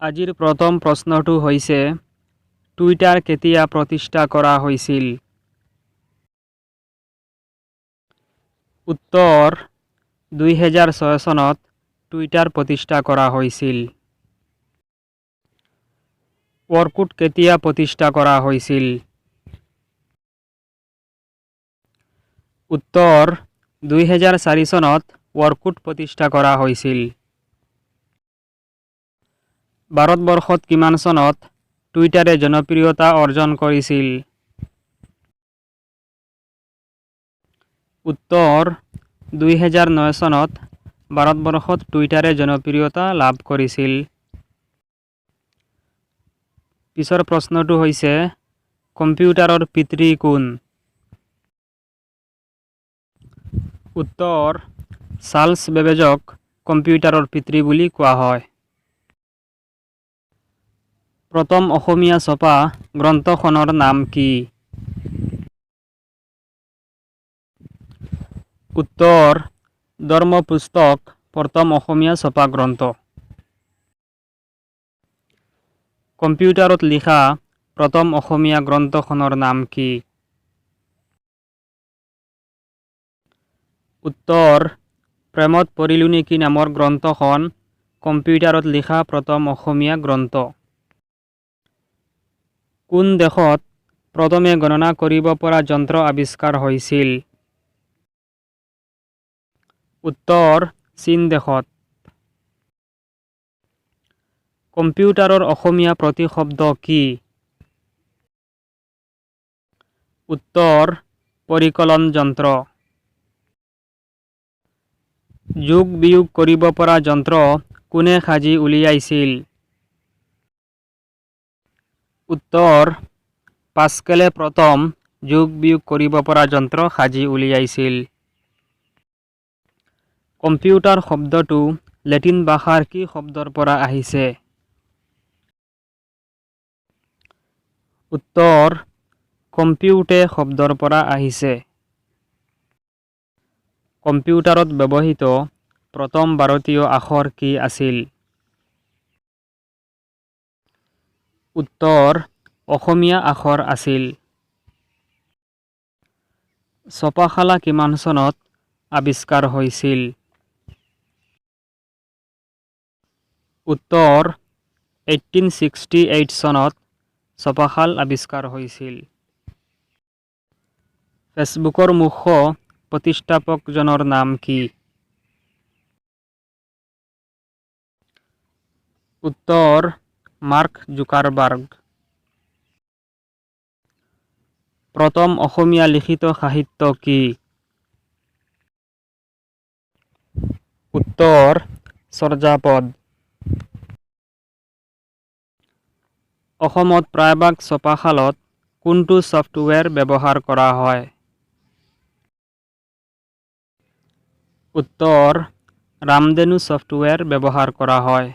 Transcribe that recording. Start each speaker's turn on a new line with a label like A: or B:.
A: আজিৰ প্ৰথম প্ৰশ্নটো হৈছে, টুইটাৰ কেতিয়া প্ৰতিষ্ঠা কৰা হৈছিল? উত্তৰ, 2006 চনত টুইটাৰ প্ৰতিষ্ঠা কৰা হৈছিল। অৰ্কুট কেতিয়া প্ৰতিষ্ঠা কৰা হৈছিল? উত্তৰ, 2004 চনত অৰ্কুট প্ৰতিষ্ঠা কৰা হৈছিল। ভাৰতবৰ্ষত কিমান চনত টুইটাৰে জনপ্ৰিয়তা অৰ্জন কৰিছিল? উত্তৰ, 2009 চনত ভাৰতবৰ্ষত টুইটাৰে জনপ্ৰিয়তা লাভ কৰিছিল। পিছৰ প্ৰশ্নটো হৈছে, কম্পিউটাৰৰ পিতৃ কোন? উত্তৰ, চাৰ্লছ বেবেজক কম্পিউটাৰৰ পিতৃ বুলি কোৱা হয়। প্ৰথম অসমীয়া ছপা গ্ৰন্থখনৰ নাম কি? উত্তৰ, ধৰ্মপুস্তক প্ৰথম অসমীয়া ছপা গ্ৰন্থ। কম্পিউটাৰত লিখা প্ৰথম অসমীয়া গ্ৰন্থখনৰ নাম কি? উত্তৰ, প্ৰেমত পৰিলো নেকি নামৰ গ্ৰন্থখন কম্পিউটাৰত লিখা প্ৰথম অসমীয়া গ্ৰন্থ। কোন দেশত প্ৰথমে গণনা কৰিব পৰা যন্ত্ৰ আৱিষ্কাৰ হৈছিল? উত্তৰ, চীন দেশত। কম্পিউটাৰৰ অসমীয়া প্ৰতিশব্দ কি? উত্তৰ, পৰিকলন যন্ত্ৰ। যোগ বিয়োগ কৰিব পৰা যন্ত্ৰ কোনে সাজি উলিয়াইছিল? উত্তৰ, পাস্কেলে প্ৰথম যোগ বিয়োগ কৰিব পৰা যন্ত্ৰ সাজি উলিয়াইছিল। কম্পিউটাৰ শব্দটো লেটিন ভাষাৰ কি শব্দৰ পৰা আহিছে? উত্তৰ, কম্পিউটে শব্দৰ পৰা আহিছে। কম্পিউটাৰত ব্যৱহৃত প্ৰথম ভাৰতীয় আখৰ কি আছিল? উত্তৰ, অসমীয়া আখৰ আছিল। ছপাশালা কিমান চনত আৱিষ্কাৰ হৈছিল? উত্তৰ, 1868 চনত ছপাশাল আৱিষ্কাৰ হৈছিল। ফেচবুকৰ মুখ্য প্ৰতিষ্ঠাপকজনৰ নাম কি? উত্তৰ, মাৰ্ক জুকাৰবাৰ্গ। প্ৰথম অসমীয়া লিখিত সাহিত্য কি? উত্তৰ, চৰ্যাপদ। অসমত প্ৰায়ভাগ ছপাশালত কোনটো ছফ্টৱেৰ ব্যৱহাৰ কৰা হয়? উত্তৰ, ৰামধেনু ছফ্টৱেৰ ব্যৱহাৰ কৰা হয়।